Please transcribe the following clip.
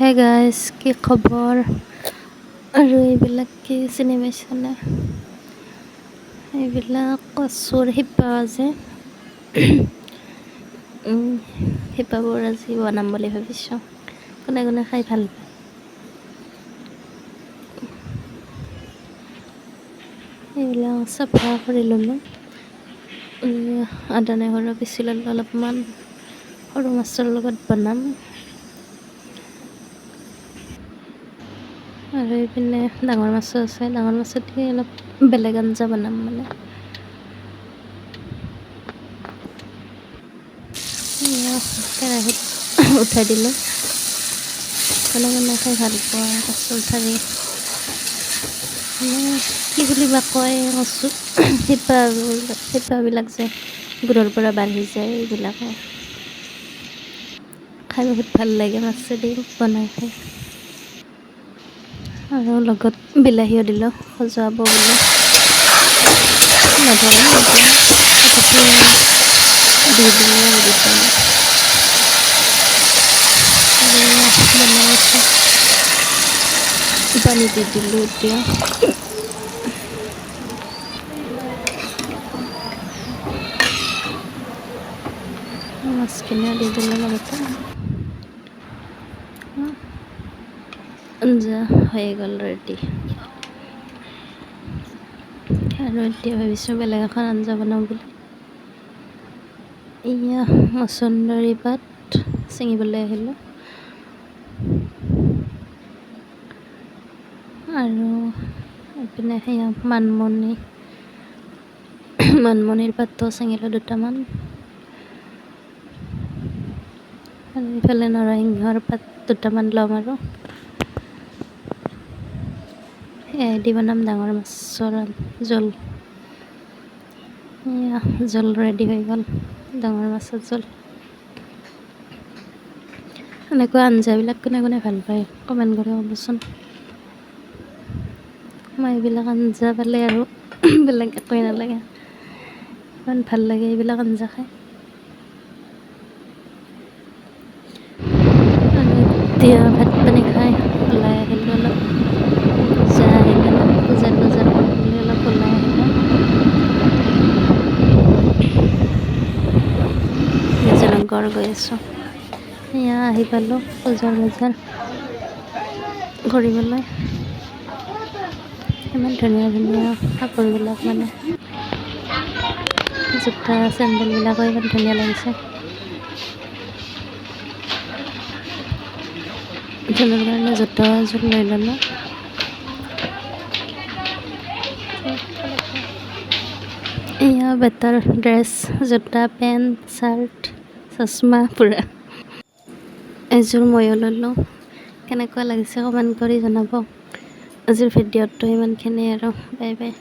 Hey guys, কি খবৰ? আৰু এইবিলাক কি চিনি পাইছানে? এইবিলাক কচুৰ শিপা যে, শিপাবোৰ আজি বনাম বুলি ভাবিছোঁ। কোনে কোনে খাই ভাল পায়? এইবিলাক চাফা কৰি ল'লোঁ, আদা নহৰু পিচি ল'লোঁ অলপমান। সৰু মাছৰ লগত বনাম। আৰু এইপিনে ডাঙৰ মাছো আছে, ডাঙৰ মাছেদি অলপ বেলেগ আঞ্জা বনাম মানে। কেৰাহীত উঠাই দিলোঁ। কোনে কোনে খাই ভাল পোৱা কচুৰ ঠাৰি, মানে কি বুলি বা কয়, কচু শিপা, শিপাবিলাক যে গুৰৰ পৰা বাঢ়ি যায়, এইবিলাকে খাই বহুত ভাল লাগে মাছেদি বনাই খাই। আৰু লগত বিলাহীও দিলোঁ সজুৱাব বুলি, নধৰে তথাপিও দি দিলোঁ আৰু দুটামান। আৰু বনাই আছোঁ, পানী দি দিলোঁ এতিয়া। মাছখিনিও দি দিলোঁ লগতে। আঞ্জা হৈ গ'ল ৰেডি। আৰু এতিয়া ভাবিছোঁ বেলেগ এখন আঞ্জা বনাওঁ বুলি। এয়া মচন্দৰী পাত ছিঙিবলৈ আহিলোঁ। আৰু এইপিনে সেয়া মানমুনি, মানমুনিৰ পাতো ছিঙিলোঁ দুটামান। আৰু ইফালে নৰসিংহৰ পাত দুটামান ল'ম আৰু সেয়াই দি বনাম ডাঙৰ মাছৰ জোল। এয়া জোল ৰেডি হৈ গ'ল, ডাঙৰ মাছৰ জোল। এনেকুৱা আঞ্জাবিলাক কোনে কোনে ভাল পায় কমেণ্ট কৰি ক'বচোন। মই এইবিলাক আঞ্জা পালে আৰু বেলেগ একোৱেই নালাগে, ইমান ভাল লাগে এইবিলাক আঞ্জা খাই। আৰু এতিয়া ভাত পানী খাই ওলাই আহিলোঁ অলপ, পূজা আহিলে ন, পূজাৰ বজাৰ কৰিম বুলি অলপ ওলাই আহিলোঁ। বিজয়নগৰ গৈ আছোঁ। এয়া আহি পালোঁ পূজাৰ বজাৰ কৰিবলৈ। ইমান ধুনীয়া ধুনীয়া কাপোৰবিলাক, মানে জোতা চেণ্ডেলবিলাকো ইমান ধুনীয়া লাগিছে। ধুনুৰ কাৰণে জোতা এযোৰ লৈ ল'লোঁ। এয়া বেটাৰ ড্ৰেছ, জোতা, পেণ্ট, চাৰ্ট, চশমা পূৰা এযোৰ ময়ো ল'লোঁ। কেনেকুৱা লাগিছে কমেণ্ট কৰি জনাব। আজিৰ ভিডিঅ'টো ইমানখিনিয়ে আৰু, বাই বাই।